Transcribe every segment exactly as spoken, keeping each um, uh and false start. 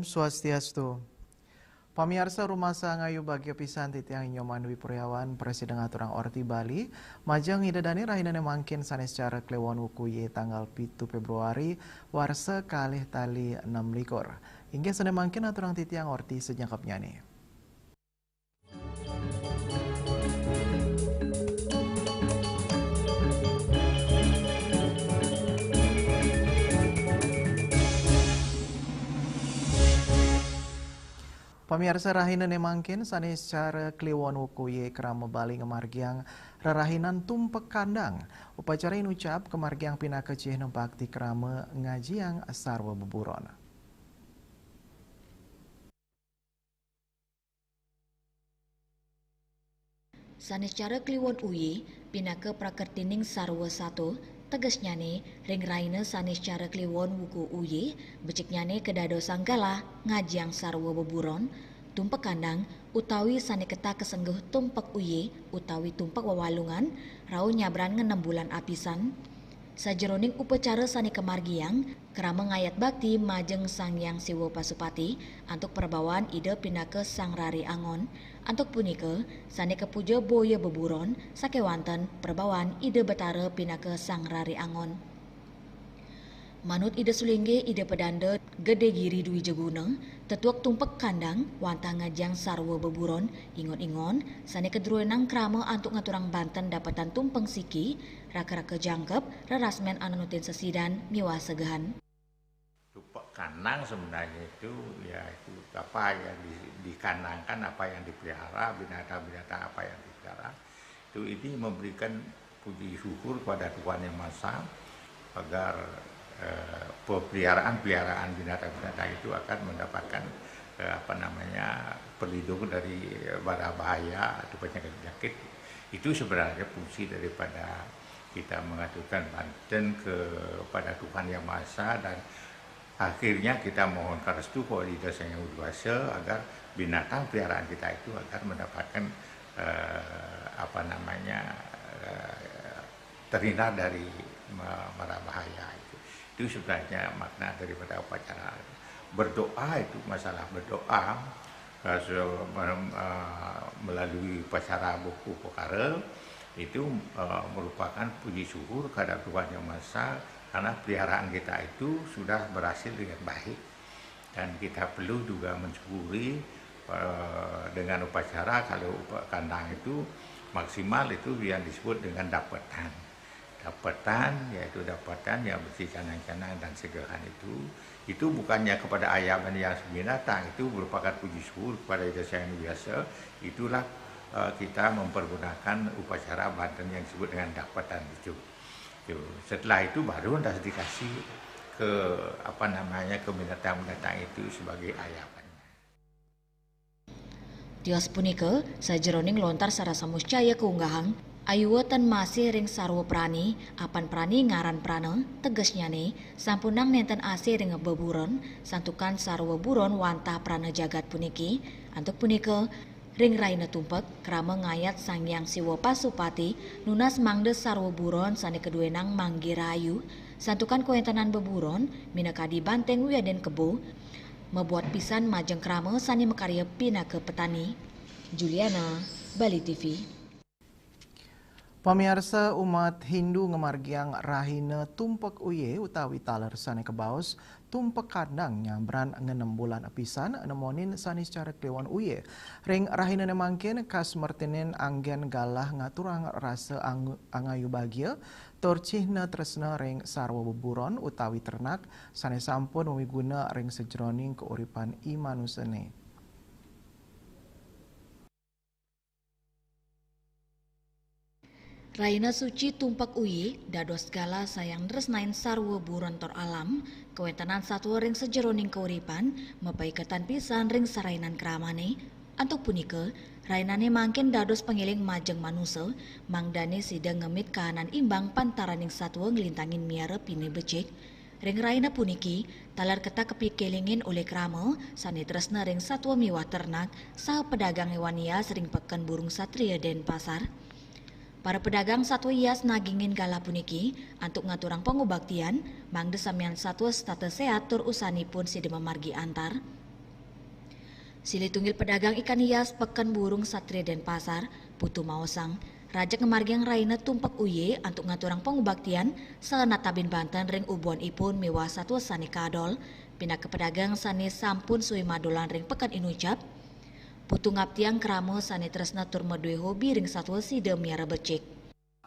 Swastiastu. Pamiarsa, rumasa ngayu bagia pisan titiang Nyoman Dwi Puryawan, Presiden Ngaturang Orti Bali, majeng Ida Dane rahina ne mangkin sane secara Kliwon wuku ye tanggal pitu Februari warsa kalih tali enam likur. Inggih sane mangkin aturang titiang orti sejangkepnyane. Pamiarsa, rahina ne mangkin sane secara Kliwon wuku ye krama Bali ngamargiang rerahinan tumpek kandang. Upacara inucap kamargiang pinaka cihna bakti krama ngajiang sarwa beburon. Sane secara Kliwon wuku ye, pinaka prakertining sarwa sato, tegesnyane ring rahina sane secara Kliwon wuku ye, beciknyane kadadosang galah ngajiang sarwa beburon, tumpek kandang, utawi sane ketah kasengguh tumpek wuku ye, utawi tumpek wawalungan, rauh nyabran ngenem bulan apisan. Sajeroning upacara sane kamargiang, krama ngayat bakti majeng Sang Hyang Siwa Pasupati antuk prabawaan Ida pinaka Sang Rare Angon. Antuk punika, sane kapuja boya beburon sakewanten prabawaan Ida Betara pinaka Sang Rare Angon. Manut Ida Sulinggih, Ida Pedanda Gede Giri Dwijaguna, tetuek tumpek kandang wantah ngajiang sarwa beburon, ingon-ingon sane kadruenang krama antuk ngaturang banten dapetan tumpeng siki, raka-raka jangkep, rerasmen anunutin sesidan miwah segehan. Tumpek kandang sebenarnya itu, ya, itu apa yang di-, dikanangkan, apa yang dipelihara, binatang-binatang apa yang dipelihara. Itu, ini memberikan puji syukur kepada Tuhan Yang Maha Esa agar, eh, pemeliharaan-peliharaan binatang-binatang itu akan mendapatkan, eh, apa namanya, perlindungan dari bara bahaya atau penyakit-penyakit. Itu sebenarnya fungsi daripada kita mengaturkan banten kepada Tuhan Yang Maha Esa, dan akhirnya kita mohonkan restu kepada Ida Sang Hyang Widhi Wasa agar binatang peliharaan kita itu agar mendapatkan, eh, apa namanya, eh, terhindar dari ma-, mara bahaya itu. Itu sebenarnya makna daripada upacara. Berdoa itu, masalah berdoa, eh, se-, mem-, eh, melalui upacara buku perkara itu, eh, merupakan puji syukur kepada Tuhan Yang Maha Esa karena peliharaan kita itu sudah berhasil dengan baik. Dan kita perlu juga mensyukuri, eh, dengan upacara, kalau upa-, kandang itu maksimal itu yang disebut dengan dapetan. Dapetan, yaitu dapetan yang berisi canang-canang dan segehan itu, itu bukannya kepada ayaban yang binatang, itu merupakan puji syukur kepada Ida Sang Hyang Widhi Wasa. Itulah, eh, kita mempergunakan upacara banten yang disebut dengan dapetan itu. Itu. Setelah itu baru entah dikasih ke, apa namanya, ke binatang-binatang itu sebagai ayaban. Tios punika, sajeroning lontar sarasa muscaya kaunggahang, ayua tan masih ring sarwa prani, apan prani ngaran prana, tegesnyane, sampunang nenten asih ring beburon, santukan sarwa buron wantah prana jagat puniki. Antuk punika, ring rahina tumpek, krama ngayat Sang Hyang Siwa Pasupati, nunas mangda sarwa buron sane kaduenang manggi rahayu, santukan kawentenan beburon, minakadi banteng wiadin kebo, mabuat pisan majeng krama sane makarya pinaka petani. Juliana, Bali T V. Pamiarsa, umat Hindu ngamargiang rahina tumpek uye utawi taler sane kabaos tumpek kandang nyabran ngenem bulan apisan nemonin sane secara Kliwon wuku ye. Ring rahinane mangkin, kas mertinin anggen galah ngaturang rasa ang-, angayu bagia, tur cihna tresna ring sarwa beburon utawi ternak sane sampun mawiguna ring sajeroning kauripan i manusane. Rahina suci tumpek uyi dados galah sayang nresnain sarwa buron tur alam, kawentenan satua ring sajeroning kauripan, mapaiketan pisan ring sarainan kramane. Antuk punika, rahinane mangkin dados pangeling majeng manusa, mangdane sida ngemit kahanan imbang pantaraning satua nglintangin miara pinih becik. Ring rahina puniki, taler ketah kapikelingin olih krama sane tresna ring satua miwah ternak, saha pedagang hewan hias ring Peken Burung Satria Denpasar. Para pedagang satua hias nagingin galah puniki antuk ngaturang pangubaktian, mangda samian satua setata sehat tur usanipun sida mamargi antar. Silih tunggil pedagang ikan hias Peken Burung Satria Denpasar, Putu Maosang, rajeg ngamargiang raina tumpek uye antuk ngaturang pangubaktian saha natabin banten ring ubuhan ipun miwah satua sane kadol, pinaka pedagang sane sampun suhi madolan ring peken inucap. Putu ngaptiang krama sane tresna tur madue hobi ring satua sida miara becik.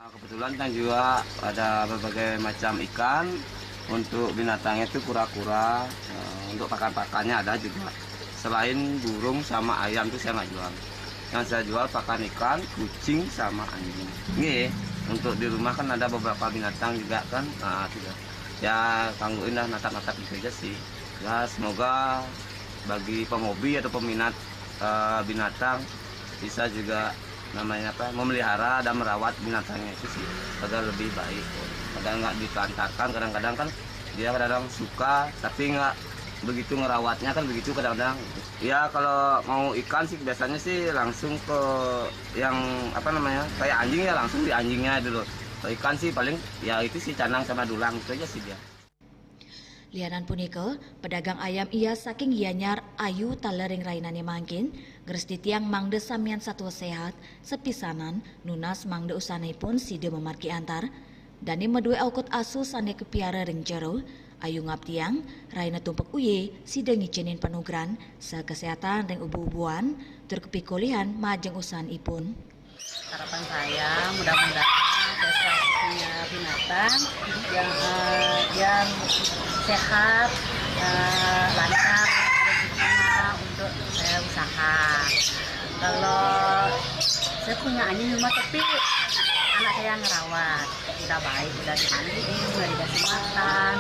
Nah, kebetulan kan juga ada berbagai macam ikan. Untuk binatangnya itu kura-kura, eh, untuk pakan-pakannya ada juga. Selain burung sama ayam itu saya nggak jual. Yang saya jual pakan ikan, kucing sama anjing. Nggih, untuk di rumah kan ada beberapa binatang juga kan. Nah, juga. Ya, kangguin dah natap-natap gitu aja sih. Ya, semoga bagi penghobi atau peminat eh, binatang bisa juga namanya apa, memelihara dan merawat binatangnya itu sih agar lebih baik, agar nggak ditelantarkan. Kadang-kadang kan dia kadang suka tapi nggak begitu ngerawatnya kan begitu kadang-kadang. Ya kalau mau ikan sih biasanya sih langsung ke yang apa namanya, kayak anjing ya langsung di anjingnya dulu. Kalau ikan sih paling ya itu sih canang sama dulang itu aja sih dia. Lianan punika, pedagang ayam hias saking Gianyar Ayu taler ring rainane mangkin, ngresti tiang mangda samian satua sehat, sepisanan, nunas mangda usanipun sida mamargi antar. Dane madue aukut asu sane kapiara ring jero, Ayu ngaptiang, raina tumpek uye, sida ngicenin panugrahan, sakesehatan ring ubu-ubuan, tur kapikolihan majeng usanipun. Harapan saya mudah-mudahan pesta punya binatang yang eh, yang sehat, eh, lancar rezekinya untuk saya usaha. Kalau saya punya anjing di rumah tapi anak saya yang ngerawat, udah baik, udah dimandiin, udah dikasih makan.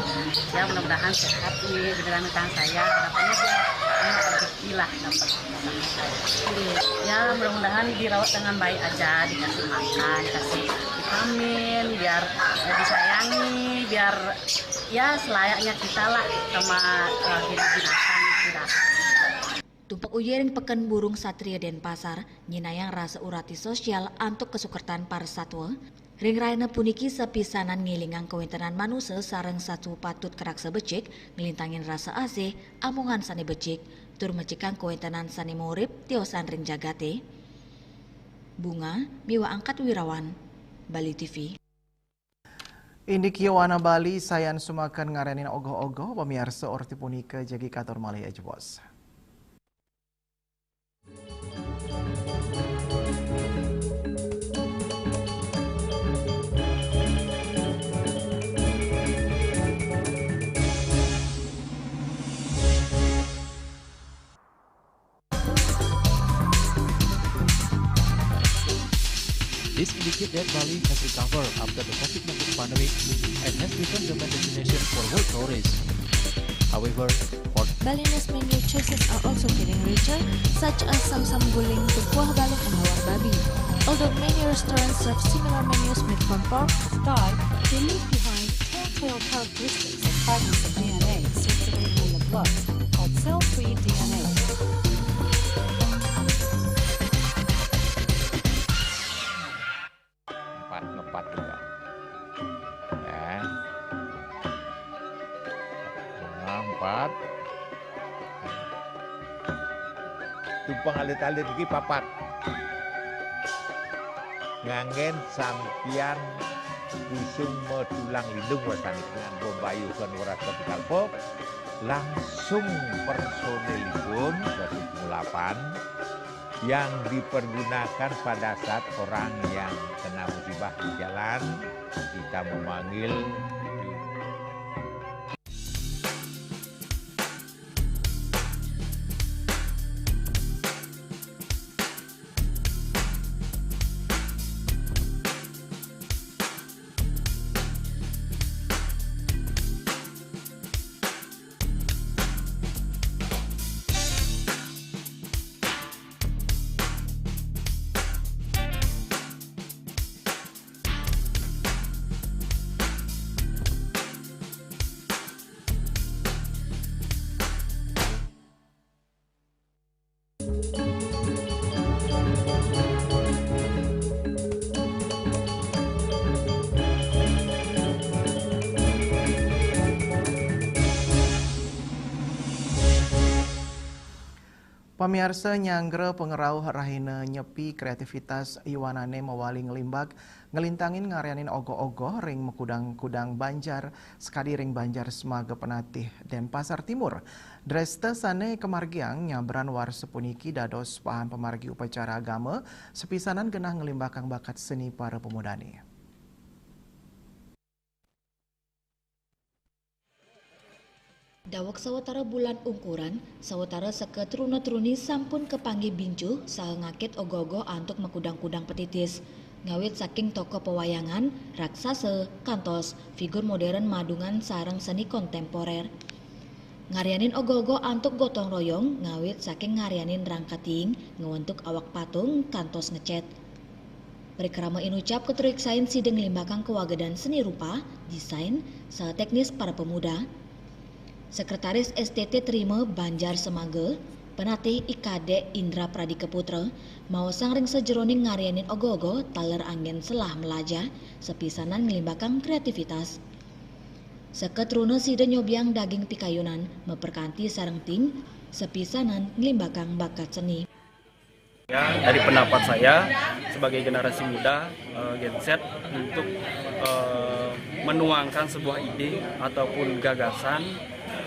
Ya mudah-mudahan sehat nih, beneran tangan saya harapannya dia punya rezeki lah dapat. Ya mudah-mudahan dirawat dengan baik aja, dikasih makan, dikasih vitamin, biar eh, disayangi, biar ya selayaknya kita lah sama eh, hidup binatang kita. Tumpek uye ring Peken Burung Satria Denpasar nyinayang rasa urati sosial antuk kasukertan para satua. Ring raina puniki sapisanan ngelingang kawentenan manusa sareng satua patut karaksa becik, nglintangin rasa asih, amongan sane becik, tur mecikang kawentenan sane maurip tiosan ring jagate. Bunga miwah Angkat Wirawan, Bali T V. Indik Yowana Bali sayan sumaken ngarenin ogoh-ogoh, pamiarsa, orti punika jagi katur malih ajebos. This indicates that Bali has recovered after the COVID nineteen pandemic and has become the main destination for world tourists. However, for Balinese menu choices are also getting richer, such as Samsam Guling, Tukuah Balung, and Hawar Babi. Although many restaurants serve similar menus made from pork, Sky, they leave behind telltale characteristics of fragments of D N A circulating in the blood called cell-free D N A. Empat ngepat juga. Ya. Bunga empat. Tumpeng alit-alit iki papat. Nganggen sampiyan kusung medulang lindung wasanipun bombayukan weras ketika pop langsung personilipun dari pengulapan yang dipergunakan pada saat orang yang kena musibah di jalan, kita memanggil. Pamiarsa, nyanggra pangrauh rahina Nyepi, kreativitas yuanane mawali nglimbak nglintangin ngaryanin ogoh-ogoh ring makudang-kudang banjar sakadi ring Banjar Semaga Penatih, Denpasar Timur. Dresta sane kamargiang nyabran warsa puniki dados pahan pamargi upacara agama, sapisanan genah nglimbakang bakat seni para pamudane. Daweg sawatara bulan ungkuran, sawatara seka truna-truni sampun kapanggih bincuh saha ngakit ogoh-ogoh antuk makudang-kudang patitis. Ngawit saking tokoh pawayangan, raksasa, kantos figur modern madungan sareng seni kontemporer. Ngaryanin ogoh-ogoh antuk gotong royong, ngawit saking ngaryanin rangkatiing, ngwentuk awak patung, kantos ngecet. Parikrama inucap katreksain sida nglimbakang kawagedan seni rupa, desain, saha teknis para pemuda. Sekretaris S T T Trima Banjar Semaga, Penatih I Kadek Indra Pradika Putra, maosang ring sajeroning ngaryanin ogoh-ogoh taler anggen selah melajah, sapisanan nglimbakang kreativitas. Seka truna sida nyobiang daging pikayunan, maperkanti sareng tim, sapisanan nglimbakang bakat seni. Ya, dari pendapat saya sebagai generasi muda, eh, Gen Z, untuk, eh, menuangkan sebuah ide ataupun gagasan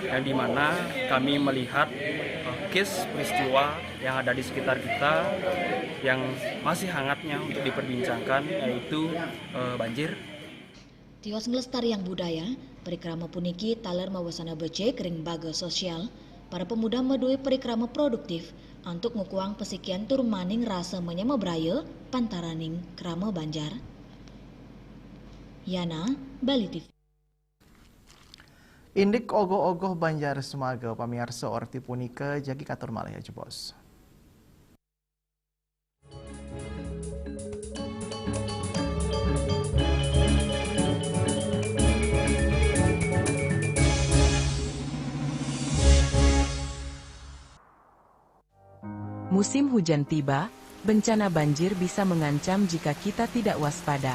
yang dimana kami melihat, eh, case peristiwa yang ada di sekitar kita yang masih hangatnya untuk diperbincangkan, yaitu, eh, banjir. Tios nglestariang budaya, parikrama puniki taler mawasana becik ring baga sosial. Para pemuda madue parikrama produktif antuk ngukuhang pasikian tur maning rasa manyama braya pantaraning krama banjar. Yana, Bali T V. Indik ogoh-ogoh Banjar Semaga, pamiarsa, orti punika jagi katur malih ajebos. Musim hujan tiba, bencana banjir bisa mengancam jika kita tidak waspada.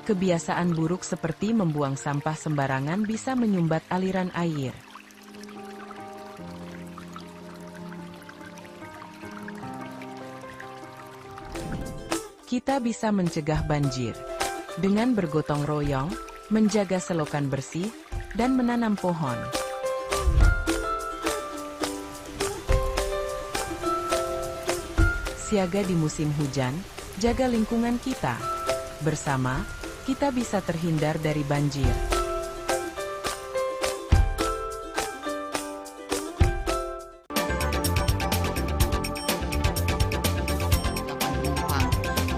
Kebiasaan buruk seperti membuang sampah sembarangan bisa menyumbat aliran air. Kita bisa mencegah banjir dengan bergotong royong, menjaga selokan bersih, dan menanam pohon. Siaga di musim hujan, jaga lingkungan kita. Bersama, kita bisa terhindar dari banjir. Delapan penumpang.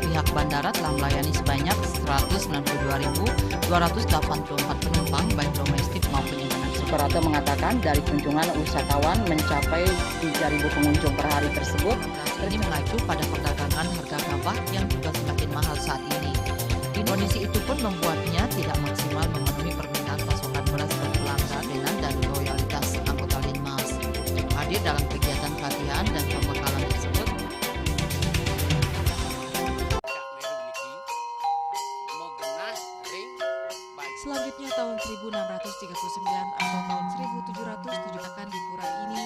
Pihak bandara telah melayani sebanyak seratus sembilan puluh dua ribu dua ratus delapan puluh empat penumpang, baik domestik maupun internasional. Suprapto mengatakan, dari kunjungan wisatawan mencapai tiga ribu pengunjung per hari tersebut. Ini mengacu pada perdagangan harga gabah yang juga semakin mahal saat ini. Kondisi itu pun membuatnya tidak maksimal memenuhi permintaan pasokan beras ke pelanggan. Dari loyalitas anggota Linmas hadir dalam kegiatan pelatihan dan pembekalan tersebut. Selanjutnya, tahun seribu enam ratus tiga puluh sembilan atau tahun seribu tujuh ratus tujuh akan di pura ini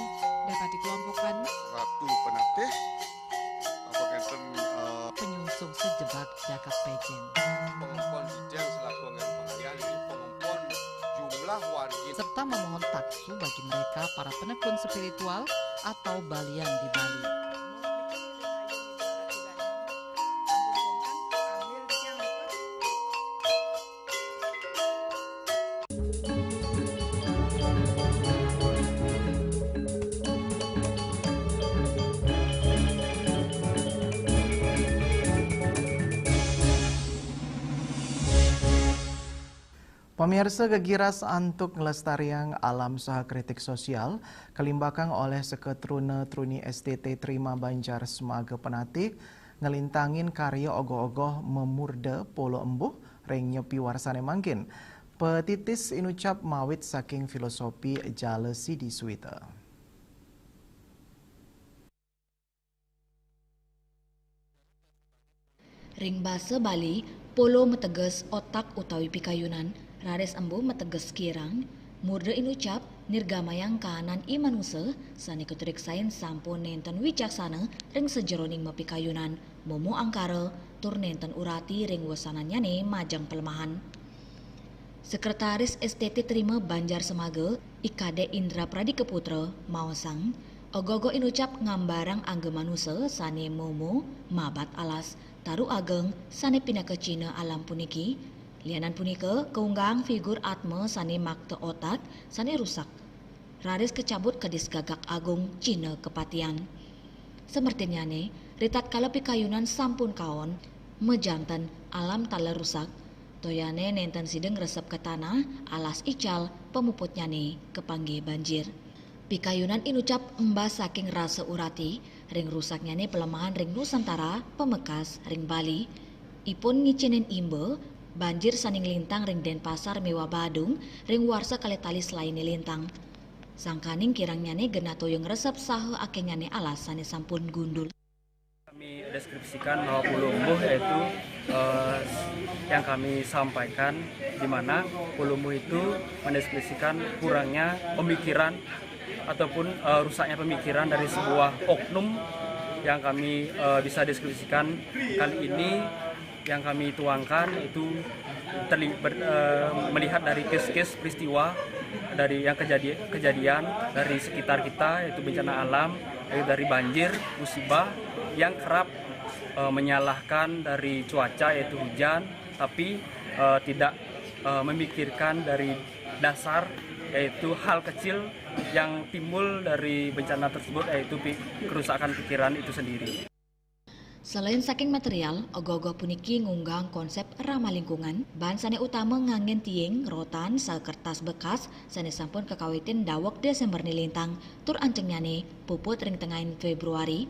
dapat dikelompokkan. Ratu Penatih, apa ngenten, eh, penyungsung sejebak jagat pejen. Pengempon Ijang selaku anggaran pengalihan, pengempon jumlah wargi. Serta memohon taksu bagi mereka para penekun spiritual atau balian di Bali. Pamiarsa, gegiras antuk nglestariang alam saha kritik sosial kalimbakang olih seketruna truni S T T Trima Banjar Semaga Penatih, nglintangin karya ogoh-ogoh mamurda polo embuh ring nyepi warsane mangkin. Patitis inucap mawit saking filosofi Jala Sidi Suwita. Ring basa Bali, polo mateges otak utawi pikayunan, raris embuh mateges kirang, murda inucap Nirgamayang kaanan i manusa sane katureksain sampun nenten wicaksana ring sajeroning mapikayunan, momo angkara, tur nenten urati ring wesanannyane majeng palemahan. Sekretaris S T T Trima Banjar Semaga, I Kadek Indra Pradika Putra, maosang, ogoh-ogoh inucap ngambarang angga manusa sane momo mabat alas, taru ageng sane pinaka cihna alam puniki. Lianan punika, kaunggang figur atma sane makta otak sane rusak. Raris kacabut kedis gagak agung cihna kapatian. Samertinnyane, ritatkala pikayunan sampun kaon, majanten alam taler rusak, toyane nenten sida ngresep ka tanah, alas ical, pamuputnyane kapanggih banjir. Pikayunan inucap embas saking rasa urati, ring rusaknyane palemahan ring Nusantara, pamekas ring Bali. Ipun ngicénin imba, banjir sane nglintang ring Denpasar miwah Badung ring warsa kalih tali selaine lintang. Sangkaning kirangnyane genah toya ngresep saha akehnyane alas sane sampun gundul. Kami deskripsikan bahwa Pulo Embuh yaitu, eh, yang kami sampaikan, di mana Pulo Embuh itu mendeskripsikan kurangnya pemikiran ataupun, eh, rusaknya pemikiran dari sebuah oknum yang kami, eh, bisa deskripsikan kali ini. Yang kami tuangkan itu terli-, ber-, eh, melihat dari kes-kes peristiwa dari yang kejadi-, kejadian dari sekitar kita, yaitu bencana alam, yaitu dari banjir, musibah yang kerap, eh, menyalahkan dari cuaca, yaitu hujan, tapi, eh, tidak, eh, memikirkan dari dasar, yaitu hal kecil yang timbul dari bencana tersebut, yaitu pi-, kerusakan pikiran itu sendiri. Selain saking material, ogoh-ogoh puniki ngunggang konsep ramah lingkungan, bahan sane utama nganggen tiing, rotan, saha kertas bekas sane sampun kakawitin daweg Desember nilintang, tur ancengnyane puput ring tengahing Februari.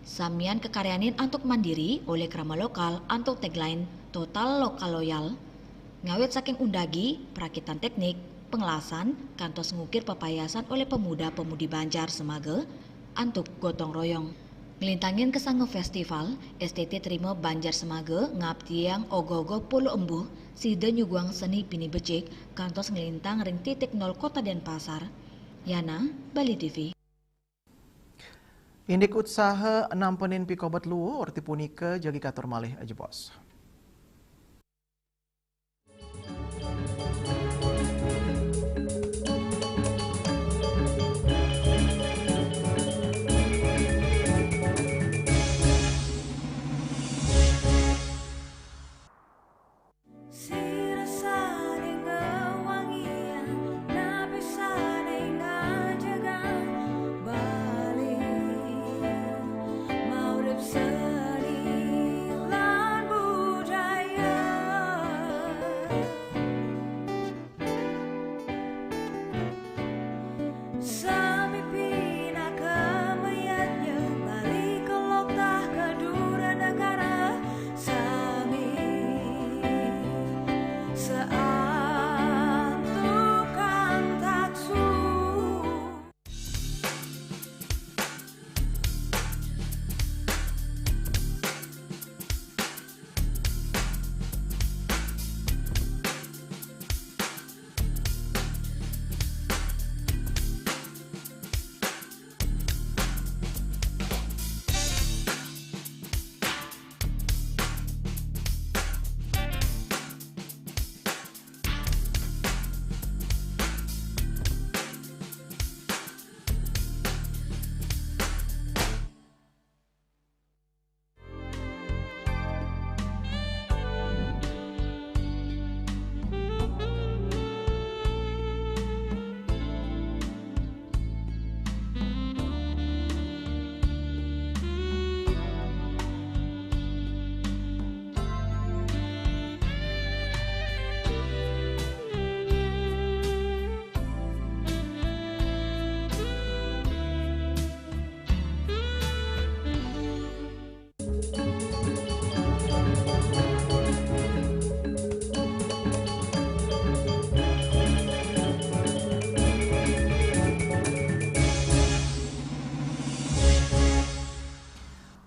Samian kakaryanin antuk mandiri olih krama lokal antuk tagline Total Lokal Loyal. Ngawit saking undagi, prakitan teknik, pengelasan, kantos ngukir papayasan olih pemuda-pemudi Banjar Semaga antuk gotong royong. Nglintangin kasanga festival, S T T Trima Banjar Semaga ngabdiang ogoh-ogoh Pulo Embuh, sida nyuguhang seni bini becik, kantos nglintang ring titik nol Kota Denpasar. Yana, Bali T V. Indik utsaha nampenin pikobet luur, orti punika jagi katur malih jebos. Sira sane ngawangiang, napi sane ngajegang Bali, maurip seni lan budaya. Sami pinaka mayadnya, balik ka loktah ka dura negara, sami saantukan taksu.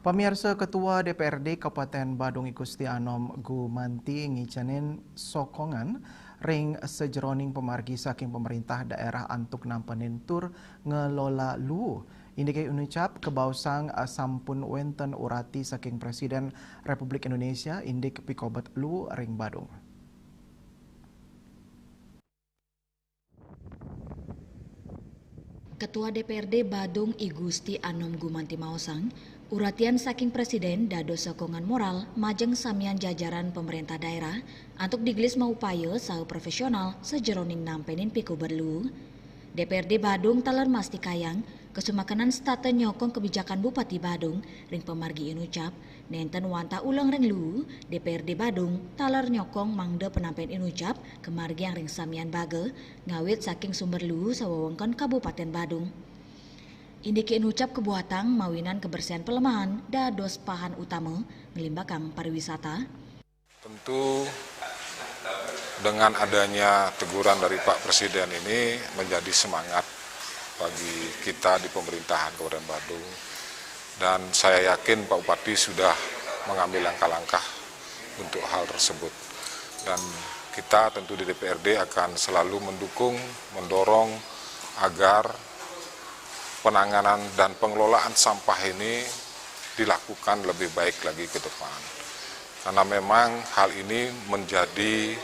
Pamirsa, Ketua D P R D Kabupaten Badung I Gusti Anom Gumanti ngicenin sokongan ring sajeroning pamargi saking pemerintah daerah antuk nampenin tur ngelola luu. Indike inucap, kebaosang sampun wenten urati saking Presiden Republik Indonesia indik pikobet luu ring Badung. Ketua D P R D Badung I Gusti Anom Gumanti maosang, uratian saking Presiden dados sokongan moral majeng samian jajaran pemerintah daerah antuk digelis maupaya saha profesional sajeroning nampenin pikobet luu. D P R D Badung taler mastikayang kasumakenan setata nyokong kebijakan Bupati Badung ring pamargi inucap, nenten wantah uleng ring luu, D P R D Badung taler nyokong mangda penampen inucap kamargiang ring samian baga, ngawit saking sumber luu sawewengkon Kabupaten Badung. Indike inucap kabuatang mawinan kebersihan pelemahan dados pahan utama nglimbakang pariwisata. Tentu dengan adanya teguran dari Pak Presiden ini menjadi semangat bagi kita di pemerintahan Kabupaten Badung. Dan saya yakin Pak Bupati sudah mengambil langkah-langkah untuk hal tersebut. Dan kita tentu di D P R D akan selalu mendukung, mendorong agar penanganan dan pengelolaan sampah ini dilakukan lebih baik lagi ke depan. Karena memang hal ini menjadi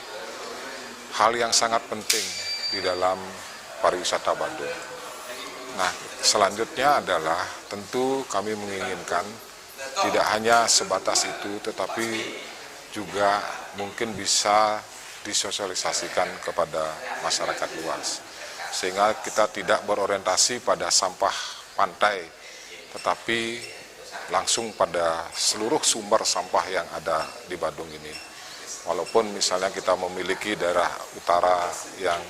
hal yang sangat penting di dalam pariwisata Badung. Nah, selanjutnya adalah tentu kami menginginkan tidak hanya sebatas itu, tetapi juga mungkin bisa disosialisasikan kepada masyarakat luas, sehingga kita tidak berorientasi pada sampah pantai, tetapi langsung pada seluruh sumber sampah yang ada di Badung ini. Walaupun misalnya kita memiliki daerah utara yang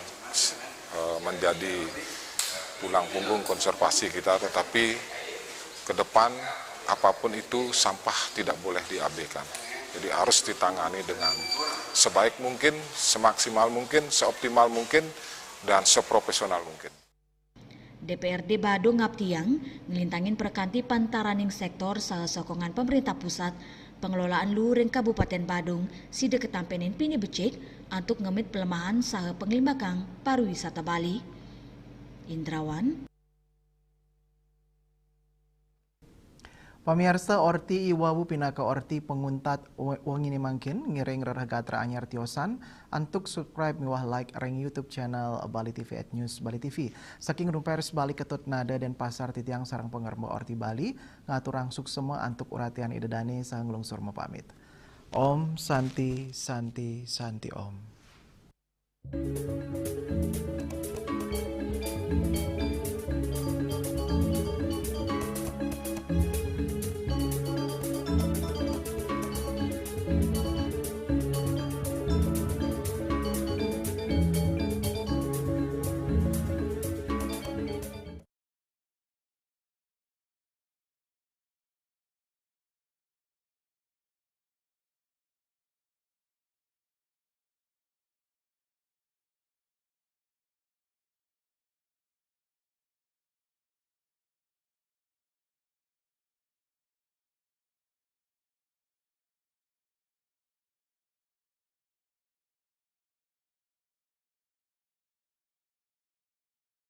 eh, menjadi tulang punggung konservasi kita, tetapi ke depan apapun itu sampah tidak boleh diabaikan. Jadi harus ditangani dengan sebaik mungkin, semaksimal mungkin, seoptimal mungkin, dan seprofesional mungkin. D P R D Badung ngaptiang nglintangin prakanti pantaraning sektor saha sokongan pemerintah pusat, pengelolaan luu ring Kabupaten Badung sida katampenin pinih becik antuk ngemit pelemahan saha panglimbakang pariwisata Bali. Indrawan. Pamiarsa, orti i wau pinaka orti panguntat we-, wengine mangkin, ngiring rereh gatra anyar tiosan, antuk subscribe miwah like ring YouTube channel Bali T V at News Bali T V. Saking Rumpers Bali Ketut Nada Denpasar, titiang sareng pangrembak Orti Bali, ngaturang suksema antuk uratian ida dane saha nglungsur mapamit. Om Santi, Santi, Santi Om.